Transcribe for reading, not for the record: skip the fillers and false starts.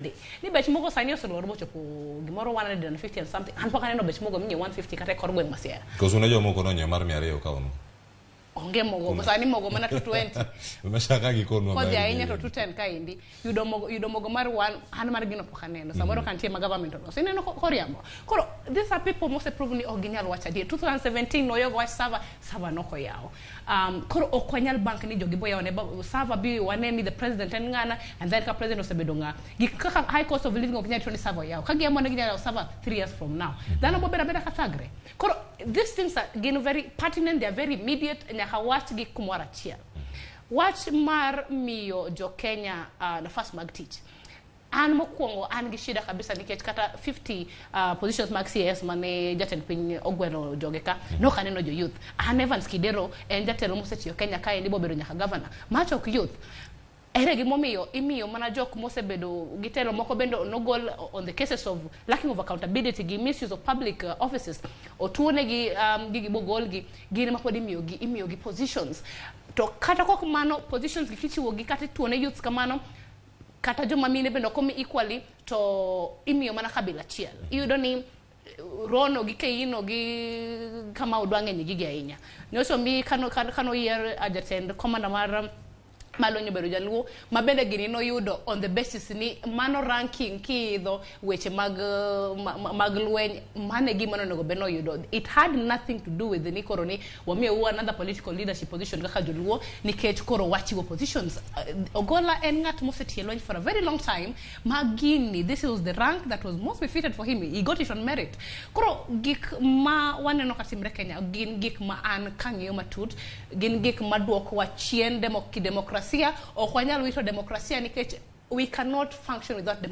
Dhi. Ni bech mogo sani oselor mochopo gimoro 150 and something. An pok aneno bech mogo minyiewo 150 kata e kor gweng' ma Siaya. Koso ne jomoko nonyiewo mar 200 ka unu? Onge mogo, sani mogo mana 220. Mashaka gikonwa Kodhi ahinya to 210 kaendi. Yudo mogo mar one, an mar gino pok aneno. Samoro ka nitie ma government oloso. Ineno koriambo. Koro these are people mose prove ni ok ginyal wacho adier. 2017 noyogo wach server, server nok oyaw. Koro ok wanyal bank ni jogi boyawo ne server bi wane ni the president en ng'ana, and then ka president osebedo ng'a. Gik kaka high cost of living ok nyal to ni server oyaw. Ka giamua ni ginyalo yawo server 3 years from now. Dhano bobedo abeda ka thagre. Koro these things are gin very pertinent, they are very immediate, nyaka wachgi kumoro achiel. Wach mar miyo jo Kenya nafas mag tich. An mokwongo an gi shida kabisa nikech kata 50 positions mag CS mane jatend piny ogwelo joge ka nok aneno jo youth. An Evans Kidero en jatelo mosetiyo Kenya kaendi bobedo nyaka governor. Macho ok youth. Ere gimomiyo imiyo mana jok mosebedo gi telo moko bende nogol on the cases of lacking of accountability gi misuse of public offices otuonegi gigi bogolgi gin ma pod imiyogi positions to kata kok mano positions gi kichiwogi kata ituone youths kamano kata joma mine bende ok omi equally to imiyo mana kabila achiel. Iyudo ni Rono gi Keino gi Kamau dwa ng'eny gigi ahinya. Nyocha omi kano yier jatend commander mar Malonyo obedo jaluo ma bende gini noyudo on the basis ni mano ranking kiidho weche mag lweny mane gima nonego bed noyudo. It had nothing to do with ni koro ni wamiyou another political leadership position kaka joluo nikech koro wachiwo positions. Ogola en ng'at mosetiyo e lweny for a very long time ma gini this was the rank that was most befitted for him. He got it on merit. Koro gik ma waneno ka timre Kenya gin gik ma an kang'iyo matut gin gik maduokowa chien demokrasia. Ok wanyal wito demokrasia nikech we cannot function without democracy.